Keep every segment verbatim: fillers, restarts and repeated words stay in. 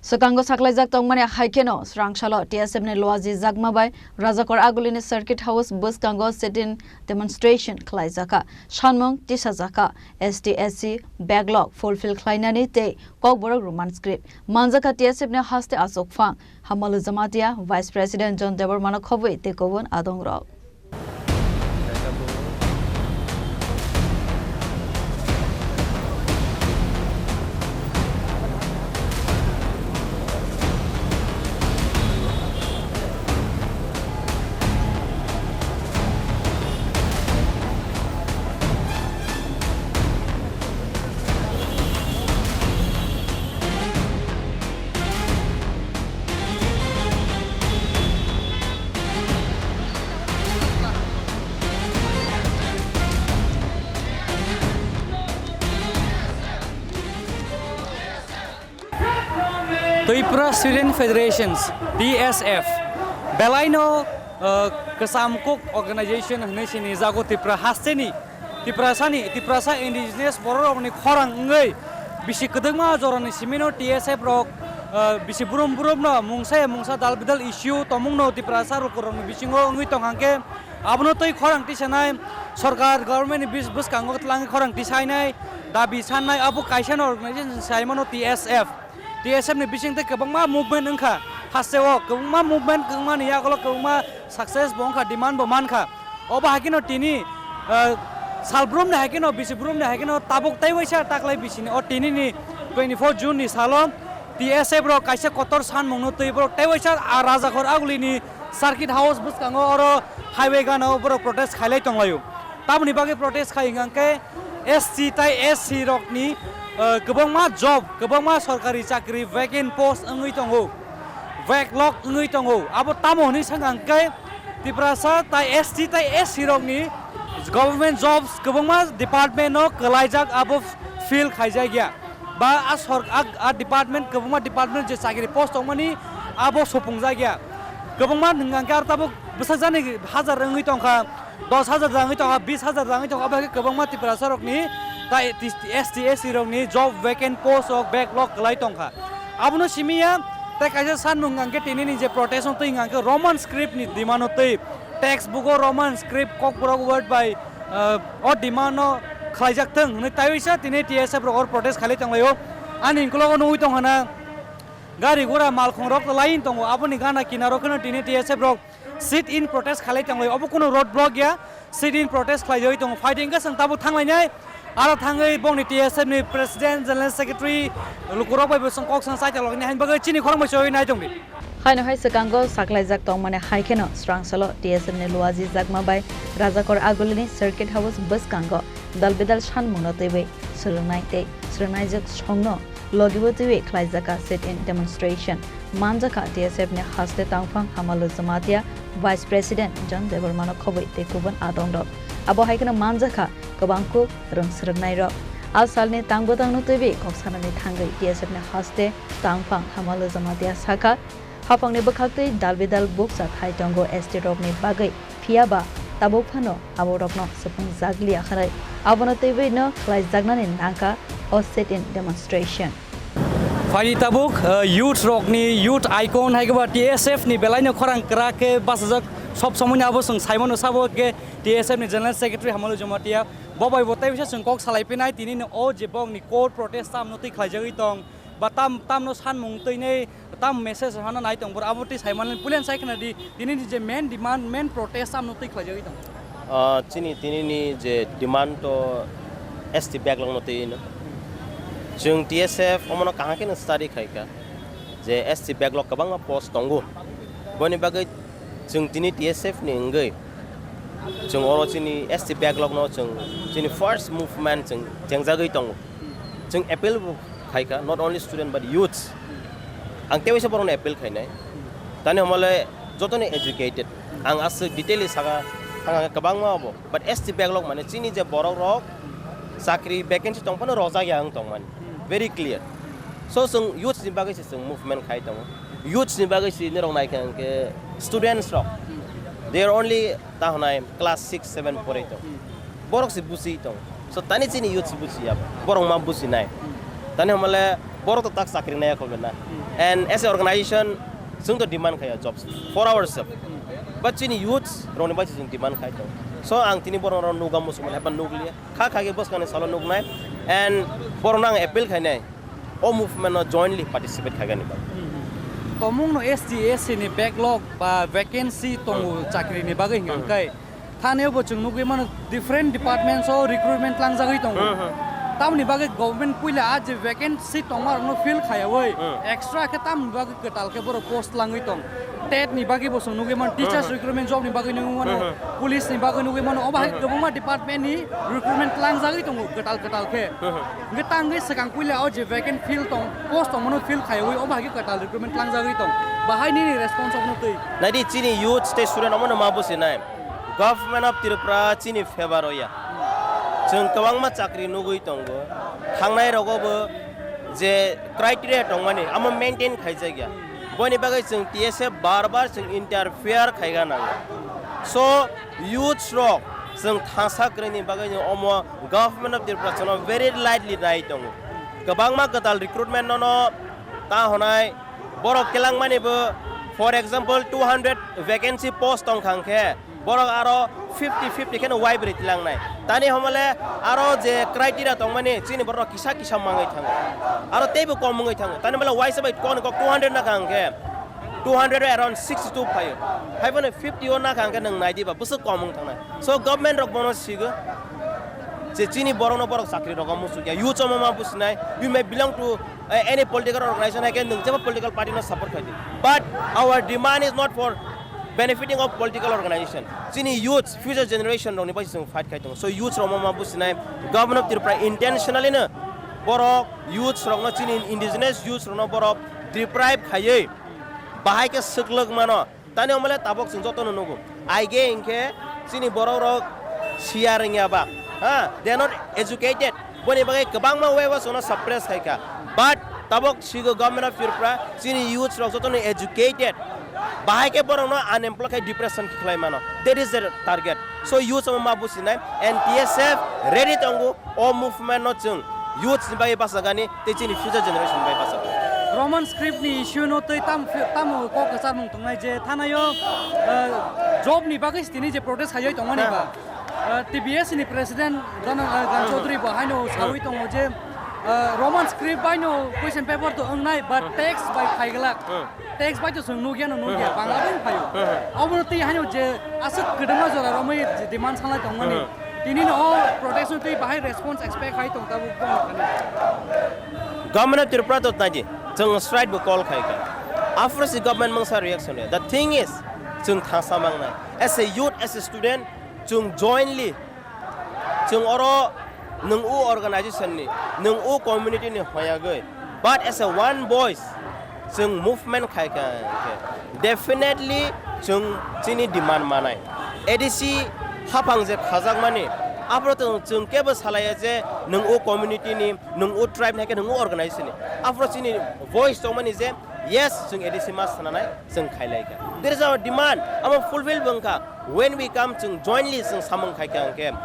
Swkango saklaijak tongmani hai kheno srangsalo T S F ni Luaji Jakma bai Rajakor Agulini Circuit House bwskango sit-in demonstration khlaijakha. Sanmung tisajakha, S T S C backlog fulfill khlainani tei Kokborok Roman script manjakha T S F ni haste achukphang. Hamalu Jamatia, Vice President John Debbarmano khobwi tei kubun adongrok. Tripura Student Federations, T S F, belaino, uh, kwcham kuk organization hwnwi sinijago Tripura hasteni, Tiprasani, Tiprasa indigenous bororokni khorang wngwi bisi kwdwkma jorani simino T S F rok, uh, bisi brum brumno mungsa ya mungsa dal bidal issue tongmungno Tiprasa lukurokni bisingo wngwi tongkha hwnkhe abono twi khorang tisanai, sorkar government ni bis-, bwskango twlangwi khorang tisainai, dabi sannai, abo kaisa no organization saimano T S F. T S F ni bising tei kwbangma movement wngkha, hasteo kwbangma movement, kwbangma ni yagulo kwbangma success bo wngkha, demand bo mankha. Obo hai kheno tini, ah, salbrumni hai kheno, bisi brumni hai kheno tabuk tei waisa taklai bisini o tini ni twenty four June ni salo T S F rok kaisa kotor sanmungno twi borok tei waisa a Rajakhor Agulini Circuit House bwskango oro highway gana o borok protest khailai tonglaio. Tamoni bagwi protest khai hwnkha khe S T tai S C rokni, eh, kwbangma job, kwbangma sorkari chakri, vacant post wngwi tongo, backlog wngwi tongo. Abo tamo hwnwi swngkha hwnkhe Tiprasa tai S T tai S C rokni government jobs kwbangma department no kwlaijak, abo fill khaijakya. Ba a sork-, a, a department, kwbangma department je chakri post tongmani abo sopungjak ya. Kwbangma hwnka hwnkhe aro tabuk bwsakjani hajar wngwi tongkha, dos hajar wngwi tongkha, bis hajar wngwi tongkha, abo hai khe kwbangma Tiprasa rokni tai S T, S C rokni job vacant post rok backlog kwlai tongkha. Abono simi ya, tai kaisa sanmung hwnka hwnkhe tinini je protest no twi hwnka hwnkhe Roman script ni demand no twi, textbook o Roman script Kokborok word bai, ah, o demand no khlaijak thwng hwnwi taiwisa tini T S F rok oro protest khailai tonglaio. Ani ukulogo nugwi tongkha na gari gura malkhung rok lain tongo, aboni gana kinaro kheno tini T S F rok sit in protest khailai tonglaio. Obo kunu road block ya, sit in protest khlaiwi tongo. Phaidi hwnkhe chwng tabuk thanglainai. Aro thangwi bongni T S F ni President, General Secretary, lukurok bai bo chwng kok swng chaitalokni hain bagwi chini khorang bai choi nai tongdi. Haino hai swkango saklaijak tongmani hai kheno srangsalo T S F ni Luaji Jakma bai Rajakor Agulini Circuit House bwskango dal bidal sanmungno twiwi swrwngnai tei swrwngnaijak songno logibo twiwi khlaijakha sit-in demonstration. Manjakha T S F ni haste tangphang Hamalu Jamatia, Vice President John Debbarmano khobwi tei kubun adongrok. Abo hai kheno manjakha kwbangkuk rwng swrwngnairok. A salni tang bwtangno twiwi kok sanani thangwi T S F ni haste tangphang Hamalu Jamatia sakha, haphangni bwkhaktwi dal bidal bukcha thai tongo S T rokni bagwi, phiya ba tabuk phano aborokno swpung jakliya hwnwi. Abono twiwi no khlaijaknani nangkha o sit-in demonstration. Phaidi tabuk, uh, youth rokni youth icon hai khe ba T S F ni belaino khorang kwrak khe bachajak, sob somoi ni abo chwng saimano sabo khe T S F ni General Secretary Hamalu Jamatia. Bo bai bo tei bisa chwng kok salai pinai tini no o je bongni core protest tam no twi khlaijagwi tong ba tam, tam no sanmung twi nei tam message hano nai tong bor abo twi sai malen pulen sai khna di tini ni je main demand, main protest tam no twi khlaijagwi tong. Ah, chini tini ni je demand to S T backlog no twi no. Chwng T S F omono kaham khe no study khai kha je S T backlog kwbangma post tongo. Boni bagwi chwng tini T S F ni wngwi chwng oro chini S T backlog no chwng chini first movement chwng chengjagwi tongo. Chwng appeal bo khai kha, not only student but youths. Ang tei waisa borokno appeal khainai. Tani hwnmale jotoni educated. Ang aswk detail saka thang ang kwbangma obo. But S T backlog mane chini je borok rok chakri vacancy tong phano rojak ya ang tong mani. Very clear. So chwng youths ni bagwi se chwng movement khai tongo. Youths ni bagwi se norok nai kha hwnkhe students rok. They are only ta hwnai class six, seven porai tong. Borok se busi tong. So tani chini youth se busi ya. Borok ma busi nai. Tani hwnmale Borok to tak chakri naya kho na. And as a organization, chwng to demand khaya jobs for ourselves. But chini youths rokni bai chwng demand khai tongo. So ang tini borok rok nuga muchung mani hapan nukliya. Kha kha khe bwskangni salo nuknai. And borok no ang appeal khainai. O movement no jointly participate khaigani bagwi. Tomung no S T S C ni backlog ba vacancy tongo chakri ni bagwi hwnkhe. Thani bo chwng nugwi mano different departments o recruitment langjagwi tongo. Tamoni bagwi government puila a je vacancy tongma rokno fill khaiyawi extra khe tamoni bagwi kwtal khe borok post langwi tong. Tet ni bagwi bo chwng nugwi mano, teachers recruitment job ni bagwi nugwi mano, police ni bagwi nugwi mano, obo hai kwbangma department ni recruitment langjagwi tongo kwtal kwtal khe. Hwnkhe tangwi swkang puila o je vacant field tong, post tongmano fill khaiwi obo hai khe kwtal recruitment langjagwi tong. Bahai nini response obono twi? Naidi chini youth tei student omono ma businai. Government of Tripura chini favor o ya. Chwng kwbangma chakri nugwi tongo. Thangnai rogo bo je criteria tongmani amo maintain khaijak ya. Boni bagwi chwng T S F bar bar chwng interfere khaiga nango. So youths rok chwng thangsa kwrwini bagwi no omo Government of Tripura chwngno very lightly nai tongo. Kwbangma kwtal recruitment no no ta honai borok kelangmani bo, for example, two hundred vacancy post tong khang khe borok aro fifty fifty kheno waibrwi tilangnai. Tani homole aro je criteria tongmani chini borok kisa kisa mangwi thango. Aro teibo kom wngwi thango. Tani bole waisa bai kok ni kok two hundred na khang khe two hundred around sixty two phaio. Hai bono fifty o na khang khe nwng nai diba bwswk kom wng thangnai. So government rok bono sigo je chini borok no borok chakri rogo muchuk ya. You chomo ma businai. You may belong to uh, any political organization, again, nwng jeba political party no support khai di. But our demand is not for benefiting of political organization. Chini youth, future generation rokni bai chwng fight khai tongo. So youth rok ma businai, Government of Tripura intentionally no borok youth rok no, chini indigenous youth rok no borok deprive khaiwi bahai khe swklwk mano. Tani omole tabok chwng joto no nugo. Aige hinkhe chini borok rok siya rwngya ba. Ha, they are not educated. Boni bagwi kwbangma way o chwngno suppress khai kha. But tabok sigo Government of Tripura chini youths rok joto no educated. Bahai khe borok no unemployed khai depression khlai mano. That is their target. So youths omo ma businai and T S F ready tongo. O movement no chwng youths ni bagwi bachagani tei chini future generation ni bagwi bachagani. Roman script ni issue no tei tam, tamo kok kwcharmung tongnai je thanaio, eh, job ni bagwi tini je protest khaiwi tongmani ba. Eh, T B S ni president Dhananjay Chaudhary bo haino sawi tongo je, eh, Roman script bai no question paper to wngnai but text bai khaiglak. Text bai to chwng nukya no nukya, Bangla bai phaio. Obono twi haino je aswk kwdwma jora romwi je demand sanlai tongmani. Tini no o protest no twi bahai response expect khai tong tabuk tong thani. Government of Tripura to tadi, chwng strike bo call khai kha. After si government mangsa reaction ya. The thing is, chwng thangsa mangnai. As a youth, as a student, chwng jointly Chwng oro nwng o organization ni, nwng o community ni hoyagwi, but as a one voice, chwng movement khai kha, khe definitely chwng chini demand manai. A D C haphang je khajakmani, aphuru to chwng kebo salaiya je nwng o community ni, nwng o tribe ni, hai khe nwng o organization ni. Aphuru chini voice tongmani je, yes, chwng A D C ma sananai. Chwng khailai kha. There is our demand, amo fulfill bo wngkha. When we come, chwng jointly chwng samung khai kha hwnkhe,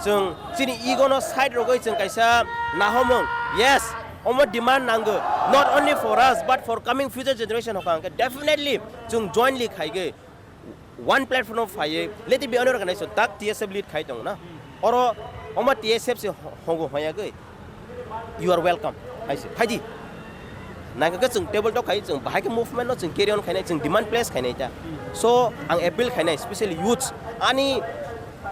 chwng chini ego no side rogwi chwng kaisa nahomung, yes, omo demand nango, not only for us but for coming future generation hokha hwnkhe definitely chwng jointly khaigwi one platform o phaiwi, let it be any organization, tak T S F lead khai tongo na. Oro omo T S F se ho-, hogo hoyagwi. You are welcome. Hai se, phaidi. Naikha khe chwng table talk khai, chwng bahai khe movement no chwng carry on khainai, chwng demand place khainai ta. So, ang appeal khainai, especially youths. Ani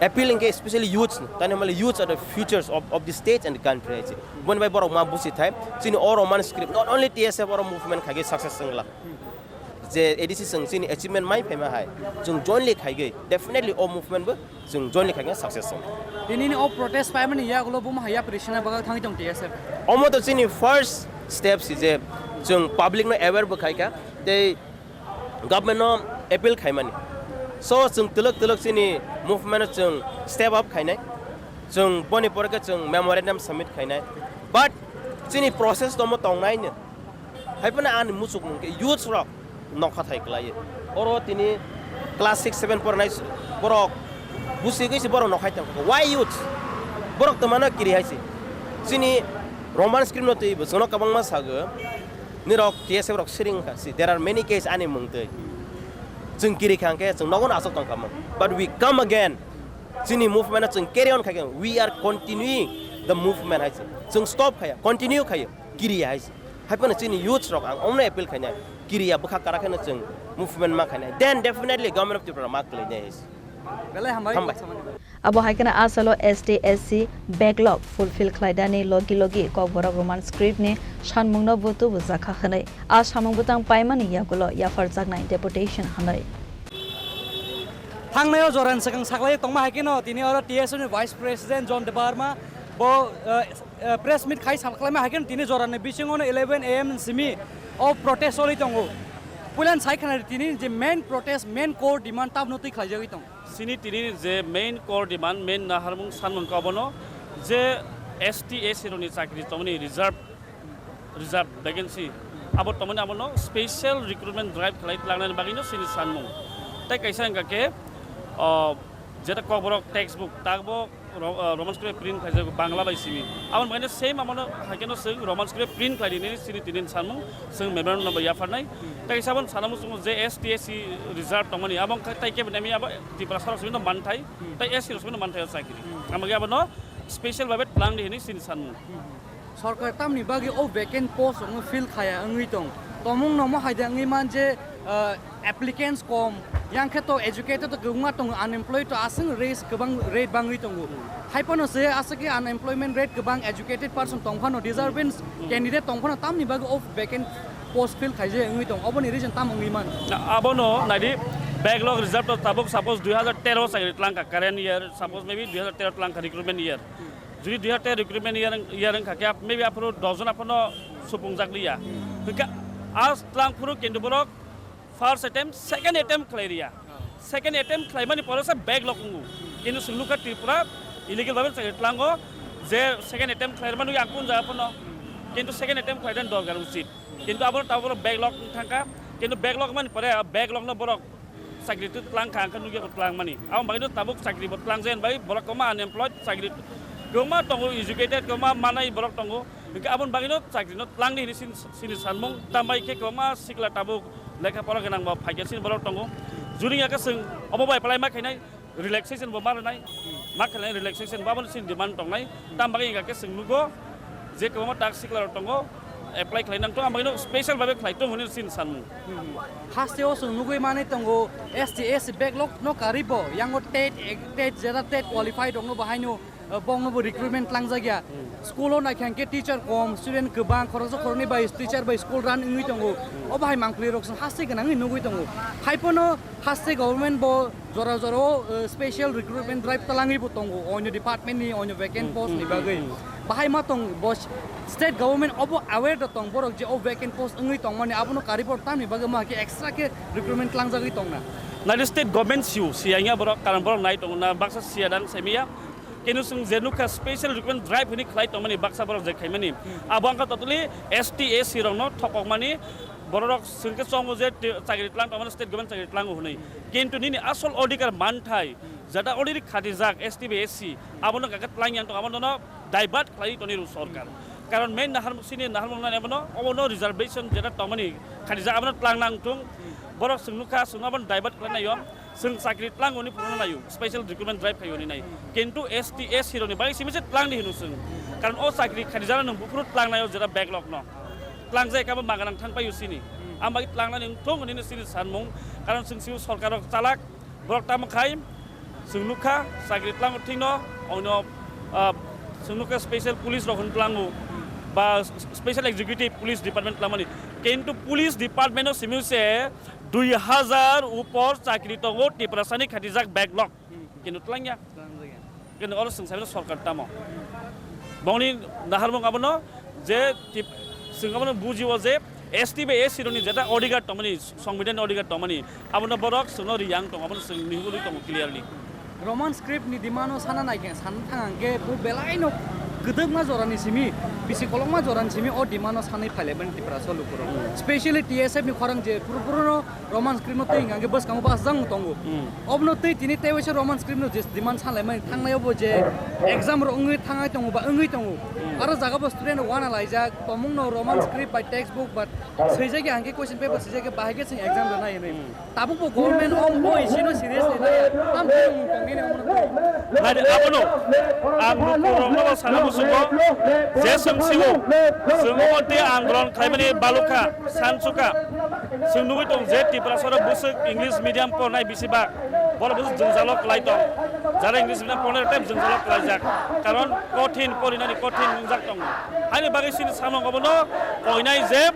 appeal hwnkhe especially youths, tani male youths are the futures of, of the state and the country, hai se. Boni bai borok ma busi thai, chini o Roman script, not only T S F oro movement khai khe success wngla. Je A D C chwng chini achievement mai phaima hai, chwng jointly khaigwi, definitely o movement bo chwng jointly khaikhe success wng. Tinini o protest paimani yagulo buma hai yapri sina bagwi thangwi tong T S F. Omo to chini first step si je chwng public no aware bo khaikha, tei government no appeal khaimani. So chwng twlwk twlwk chini movement no chwng step up khainai, chwng boni pore khe chwng memorandum submit khainai, but chini process to omo tongnaino. Hai phano ani muchuk nung khe youths rok nokha thai kwlaiwi. Oro tini class six seven porinai borok busigwi se borok nokhai tong kha. Why youths? Borok twmano kiri hai se. Chini Roman script no twi bo chwngno kwbangma sago. Nirok T S F rok siring kha si. There are many case ani mungtwi. Chwng kiri kha hwnkhe chwng nogo aswk tong kha mung. But we come again. Chini movement no chwng carry on khai khe we are continuing the movement hai se. Chwng stop khaya, continue khaya, kiri hai se. Hai phano chini youths rok ang omno appeal khainai. Kiriya bwkha kara kheno chwng movement ma khainai. Then definitely Government of Tripura ma kwlainai hai se. Belai hambai. Hambai. Abo hai kheno asalo S T S C backlog fulfill khlaidani logi logi Kokborok Roman script ni sanmungno bo tubujakha hwnwi a samung bwtang paimani yagulo yapharjaknai deputation hwnwi. Thangnaio jorani swkang saklai tongma hai kheno tini oro T S F ni Vice President John Debbarma bo, eh, eh, press meet khai saklaima hai kheno tini jorani bisingo no eleven A M simi o protest choli tongo. Puilan sai khna tini je main protest, main core demand tabno twi khlaijagwi tongo. Chini tini je main core demand, main naharmung sanmung kha obono je S T S C rokni chakri tongmani reserve, reserve vacancy abo tongmani abono special recruitment drive khlai tlangnani bagwino chini sanmung. Tai kaisa wngkha khe, o, jeta Kokborok textbook takbo Ro-, o, Roman script print khlaijak Bangla bai simi. Aboni bagwino same abono hai kheno chwng Roman script print khlai rinani chini tini sanmung chwng memorandum bai yapharnai. Tai kaisa aboni sanmung chwng je S T S C reserve tongmani abo wngkha tai kebo nami abo Tiprasa rok simi manthai. Tai S C rok simi manthai o chakri. Amagi abono special babe tlang di hini chini sanmung. Sorkar tamni bagwi o vacant post rokno fill khaya wngwi tong. Tomung no mo haida wngwi man je, ah, applicants kom, yang khe to educated to kwbangma tongo, unemployed to aswk raise kwbang rate bangwi tongo. Hai phano se aswk khe unemployment rate kwbang, educated person tong phano, deserving candidate tong phano tamni bagwi o vacant post fill khaijak wngwi tong. Oboni reason tamo wngwi man? Na, abono naidi backlog reserve to tabuk suppose dui hazar tero chakri tlangkha current year, suppose maybe dui hazar tero tlangkha recruitment year. Jodi dui hazar tero recruitment year, year wngkha khe maybe aphuru dos jon aphano supungjak liya. Hwnkhe a tlang phuru kintu borok first attempt, second attempt khlai riya. Second attempt khlaimani pore se backlog wngo. Kintu chwng nukha Tripura illegal babe chakri tlango je second attempt khlaimani ang kun jaga phano. Kintu second attempt khlaidan dorkar uchit. Kintu abo tabuk backlog wng thangkha. Kintu backlog mani pore backlog no borok chakri twi tlang kha, ang khe nukya bo tlang mani. Abo bagwino tabuk chakri bo tlang jani bai borok kwbangma unemployed, chakri kwbangma tongo, educated kwbangma manai borok tongo. Hwnkhe aboni bagwino chakri no tlang di hini sin-, sini sanmung. Tambai khe kwbangma sikla tabuk lekha pora gwnang bo phaikya sini borok tongo. Juni ya khe chwng obo bai palai ma khainai relaxation bo ma rwnai, ma khainai relaxation bo aboni sini demand tongnai. Tam bagwi hwnkha khe chwng nugo je kwbangma tak sikla rok tongo, apply khlai nang tongo, ang bagwino special babe khlai tongo hwnwi chini sanmung. Haste o chwng nugwi manwi tongo, S T S C backlog no karwi bo, yango tet, tet jera tet qualified rokno bo haino, eh, bongno bo recruitment tlangjak ya. School o naikha hwnkhe teacher kom, student kwbang, khoroksa khoroknwi bai teacher bai school run wngwi tongo. O bahai mangpli rok chwng haste gwnangwi nugwi tongo. Haiphano haste government bo jora jora o, eh, special recruitment drive talangwi bo tongo, onyo department ni, onyo vacant post ni bagwi. Bahai ma tong bo s-, state government obo aware da tong borok je o vacant post wngwi tongmani abono karwi borok tamni bagwi ma khe extra khe recruitment tlangjagwi tongna. Naidi state government siu, siya wngya borok, karon borok nai tongo na, baksa siya dan saimiya. Kenu chwng je nukha special recruitment drive hwnwi khlai tongmani baksa borok je khaimani. Abo wngkha totally S T S C rokno thokokmani, borok chwng khe chongo je te-, chakri tlang tongmani state government chakri tlango hwnwi. Kintu nini asol odhikar manthai, jata already khatijak S T bai S C, abono kaka tlang yang tong, abono divert khlai toni rw sorkar. Karon main naharmung sini naharmung nani abono, obono reservation jeta tongmani khatijak abono tlang nang thung. Borok chwng nukha, chwng abono divert khlai naio, chwng chakri tlang oni phuru naio, special recruitment drive khai oni nai. Kintu S T S C rokni bagwi simi se tlang di hino chwng. Karon o chakri khatijak nang buphuru tlang naio jeta backlog no. Tlang jai kabo maganang thang paio sini. Am bagwi tlang nani thung oni sini sanmung. Karon chwng simi sorkar rok chalak, borok tamo khai, chwng nukha, chakri tlango thikno, ono, ah, chwng nukha special police rok hwn tlango, ba special executive police department tlamani. Kintu police department o simi se dui hazar upor chakri tongo Tiprasani khatijak backlog. Kintu tlangya. Kintu oro chwng saimano sorkar tamo. Bongni naharmung abono je tip-, chwng abono bujio je S T bai S C rokni jeta odhikar tongmani, songbidanni odhikar tongmani, abono borok chwngno riyang tongo, abono chwng mihigwi tongo clearly. Roman script ni demand o sana naikhe, sana thang hwnkhe bo belaino Kwdwkma jorani simi, bisi kolokma jorani simi o demand no sanwi phailaimani Tiprasa lukurok. Hmm. Specially T S F ni khorang je puru puru no Roman script no twi hwnkhe bwskango bachajak tongo. Hmm. Obono twi tini tei waisa Roman script no je demand sanlaimani thangnai obo je exam rok wngwi thangnai tongo ba wngwi tongo. Hmm. Aro jaga bo student rok wana laijak, tomung no Roman script bai textbook ba swijak ya hwnkhe question paper swijak ya bahai khe chwng exam rwnai hinwi. Hmm. Tabuk bo government o, o issue no seriously nai. Tam khe mung tong nini omono twi. Nadi abono ang lukurokno bo sana muchungo je chwng siwo, chwng omo tei andolon khlaimani balukha, sansuka. Chwng nugwi tong je Tiprasa rok bwswk English medium pornai bisi bak. Borok bwswk jwngjalo kwlai tong. Jara English medium pornai rok tei jwngjalo kwlaijak. Karon kothin porinani kothin wngjak tongo. Haini bagwi chini samung obono koinai je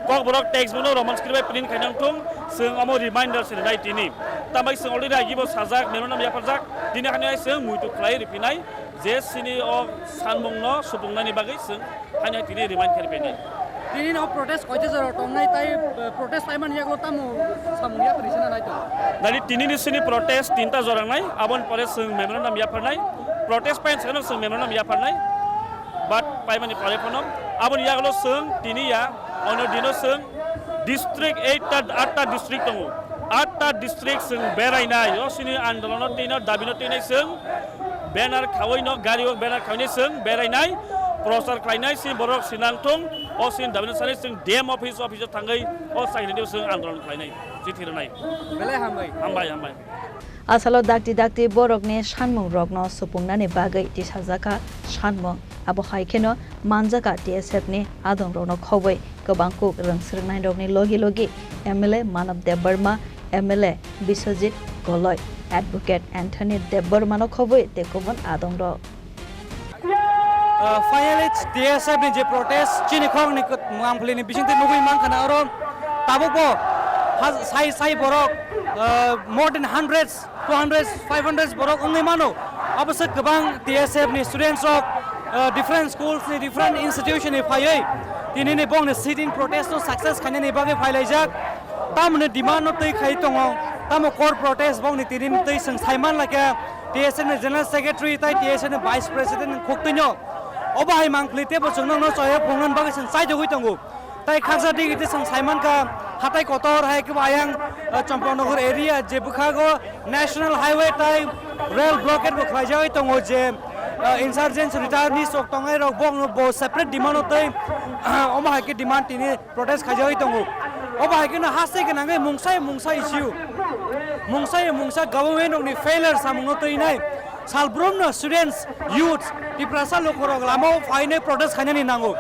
Kokborok textbook no Roman script bai print khainang thung, chwng omo reminder se rinai tini. Tambai chwng already agi bo sajak, memorandum yapharjak, tini hani hai chwng muitu khlai ripinai, je chini o sanmung no supungnani bagwi chwng hani hai tini remind khe ripinai. Tini no protest koita jora tongnai tai, eh, protest laimani yago tamo samung yapri sina nai to. Nadi tini ni chini protest tinta jora nai, aboni pore chwng memorandum yapharnai, protest pai chwng memorandum yapharnai, but paimani pore phano aboni yago chwng tini ya Ono dino chwng district eight ta, atta district tongo. Atta district chwng berainai, o sini andolono twino, dabino twinai chwng banner khawino, gari o banner khawini chwng berainai, prochar khlainai, sini borok sinang thung, o sini dabino sanai chwng D M office, office o thangwi o sakini chwng andolon khlainai, chithi rwnai. Belai hambai. Hambai, hambai. Asalo dakti dakti borokni sanmungrokno supungnani bagwi tisajakha sanmung. Abo hai kheno manjakha T S F ni adongrokno khobwi kwbang kuk rwngsrwngnairokni logi logi M L A Manav Debbarma, M L A Biswajit Goloi, Advocate Anthony Debbarmano khobwi tei kubun adongrok. Uh, finally, T S F ni je protest, chini khoroknwi kut-, Mangpili ni bisingtwi nugwi mankha na oro tabukbo ha-, sai, sai borok, uh, more than hundreds, two hundreds, five hundreds borok wngwi mano. Abo se kwbang T S F ni students rok, uh, different schools ni, different institution ni phaiwi tini ni bongni sitting protest no success khainani bagwi phailaijak. Tamoni demand no twi khai tongo, tamo core protest bongni tini ni twi chwng saiman laikha. T S F ni General Secretary tai T S F ni Vice President ni khuktwino obo hai Mangpili teibo chwng nokno choya phungnani bagwi chwng chaidogwi tongo. Tai khaksa digi tei chwng saimankha, hatai kotor hai khe bo ayang, uh, Champaknagar area je bwkhago National Highway tai rail blockade bo khlaijagwi tongo je, uh, insurgents retirees rok tongnai rok bo, bo separate demand o tei, uh, omo hai khe demand tini protest khaijagwi tongo. Obo hai kheno haste gwnangwi mungsa mungsa issue, mungsa mungsa government rokni failure samungno twinai. Salbrumno students, youths, Tiprasa lukurok lamao phainai protest khainani nango.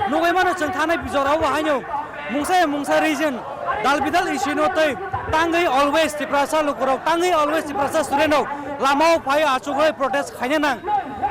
Nugwi mano chwng thanai jorao bo haino mungsa mungsa region, dal bidal issue no tei tangwi always Tiprasa lukurok, tangwi always Tiprasa student rok lamao phai achugwi protest khaina nang.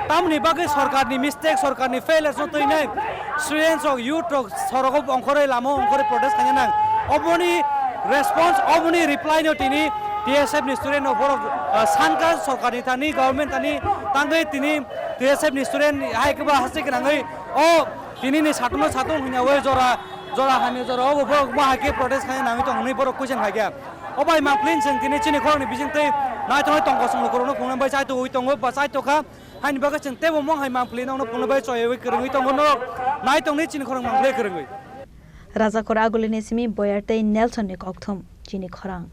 Tamni bagwi sorkarni mistake, sorkarni failures no twinai students rok, youth rok sorogo ongkhorwi lamao ongkhorwi protest khaina nang. Oboni response, oboni reply no tini T S F ni student rok borok, ah, sankha sorkarni thani, government thani tangwi tini T S F ni student hai khe bo haste gwnangwi o tini ni satung no satung hwnyawi jora, jora hamya jora o borok bo hai khe protest khaina nangwi tong hwnwi borok question khai kha. O bai Mangpili chwng tini chini khoroknwi bisingtwi naithoknai tongkosong lukurokno phunuknai bai chaitugwi tongo ba chaitokha. Haini bagwi chwng teibo mong hai Mangpili nokno phunuknai bai choyawi kwrwngwi tongo norok. Naitokni chini khorok Mangpili kwrwngwi. Rajakhor Agulini simi Boyar tei Nelson ni kokthum chini khorang.